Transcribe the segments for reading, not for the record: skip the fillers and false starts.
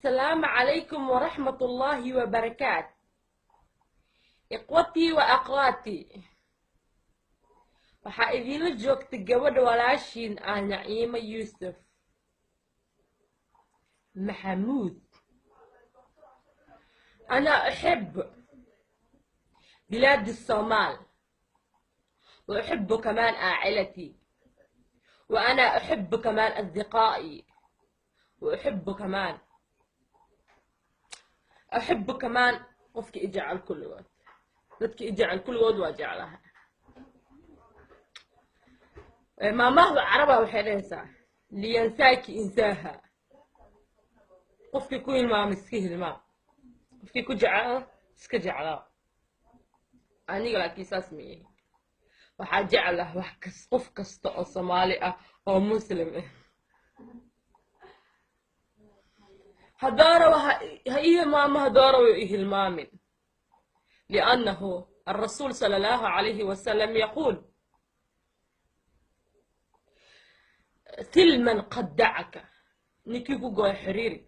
Asalaamu calaykum waraxmat ullaahi wabarakaat, ikhwatii wa akhwaatii. Waxaa idiinla joogta gabadha walaashiin ah, Naciimo Yuusuf Maxamuud. أنا أحب بلاد الصومال وأحب كمان عائلتي، وأنا أحب كمان أصدقائي، وأحب كمان أحب كمان qofki i jecel kulligood, dadki i jecel kulligood waa jeclaha. Maamahda caraba waxay dhahaysaa: "لينساك انساها". Qofkii ku hilmaama iska hilmaam, qofkii ku jecel iska jeclaa. Aniga laakiin saas ma ihi. Waxaa jeclah wax kas qof kasta oo Soomaali ah oo Muslim ah. Haddoo rabo ha ii hilmaamo, haddoo rabo i hilmaamin، لأنه الرسول صلى الله عليه وسلم يقول: "ثل من قدعك". Ninkii ku gooya xiriiri،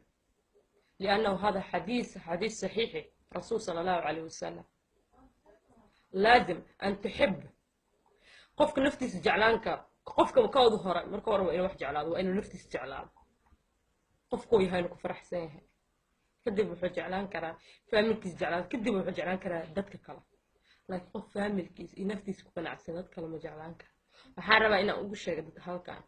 لأنه هذا حديث حديث صحيح رسول صلى الله عليه وسلم. لازم أن تحب. Qofka naftiisa jeclaan kara, qofka kooda hore, marka hore waa inuu wax jeclaado, waa inuu naftiisa jeclaado, qofkuu yahay inuu ku faraxsan yahay. Kadib wuxuu jeclaan karaa faamilkiisa jeclaado, kadib wuxuu jeclaan karaa dadka kale. Laakiin qof faamilkiisa iyo naftiisa ku qanacsan dad kale ma jeclaan karo. Waxaan rabaa inaan ugu sheego dadka halkan.